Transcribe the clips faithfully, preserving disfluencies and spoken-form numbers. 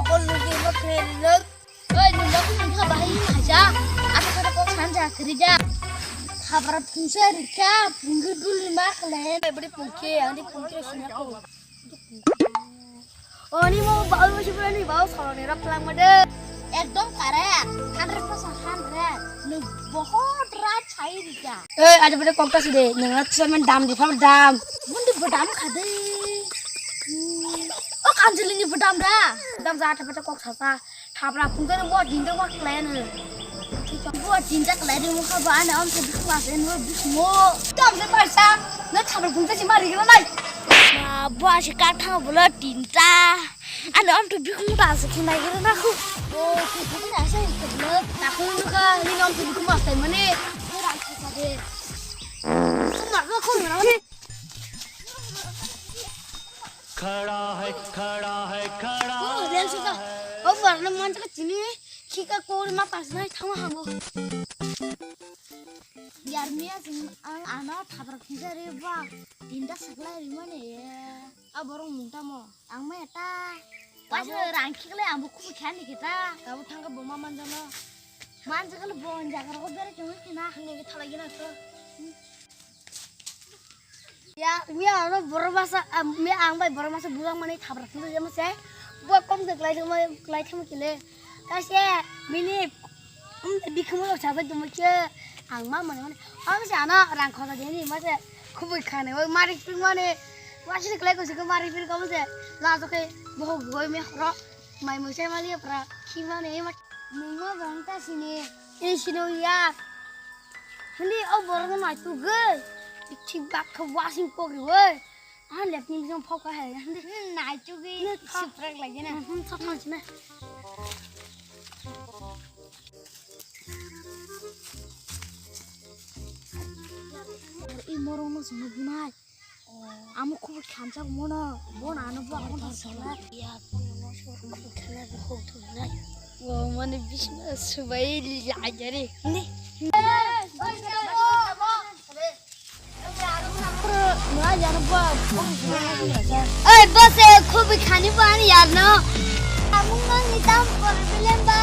Kol nugi ma kre lok. Oi, nung ba kung kha bahai haja. Ata kata kok sanja kerja. Khabra pungsa rikha, pungki dul ma klen. Beri pungki, ang di pungki sini aku. Oni mo bau mo sibra ni bau solo ni rap lang made. Ekdom kare, hundred percent hundred. Nung bohot rat chai rikha. Oi, aja bade kok ta side, nung rat chairman dam di phar dam. Mundi bodam khade. O kanjili ni bodam da. Bodam ja ata bade kok sasa. Thabra phungtani bo dinda wa khlaino. Bo dinda khlaino mukha ba ani amsa bikhu ase no bikhu. Tam se paisa. Na thabra phungta si mari gila nai. Ma bo ase ka thang bolo dinda. Ani amsa bikhu ta ase khunai gila na khu. O bikhu ta ase bolo. Ta khu no ka ni amsa bikhu ma sai mane. Ko ran sa de. Ko ma ko ko na ne. खड़ा है, खड़ा है, खड़ा। Oh, real sudah. Oh, warna manjak chini. Khika kori ma pas nai thama hamo. Yar miya sing ang ano thabra khija re ba. Dinda saklai ri mane. A borong mungta mo. Ang ma eta. Pas rang khikle ang bu khu khani kita. Abo thangka boma manjalo. Manjak le bon jagar ko bere chong khina. Hne ke thala gina to. Ya, miya ano borok masa, ah, miya ang bai borok masa bulang mani thabra phundu jama se. Bo kom de klai thangma, klai thangma kile. Ta se mini, um, bikhumo lo chabai dumo khe ang ma mane mane. Am se ano rang khoda de ni ma se khubui khane oi mari ping mane. Wasi klai ko se ko mari ping ko se. La so ke bo goi me horo. Mai mo se mali pra khi mane ma. Nungma bong ta sini. E sino ya. Hindi, o borok no naituk gwi. Thik bak kha wasing pok ri oi. Ah, lep ni bising phok ka hai. Hindi. Hmm, naituk gwi. Hindi, thok. Suprak lagi na. Hmm, thok, thok, sini. I morong no sini bunai. Amo khubui khamsa mono, bon ano bo amo sala. Ya, khubui khana bo khub thumnai. O mane bisma subai lajare. Ni. Oi, boss, eh, khubui khani bo ani yar no. Amo nang ni tam por bilemba.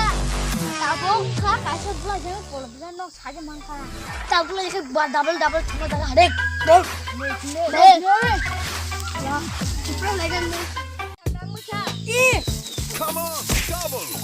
Tabung kha kaisa bula jang por. Bulan nok saja mangkha. Tabuk lagi khe ba double double thuma daga harek. Harek. Harek. Ya, chupra lagi ni. Ih. Come on, double.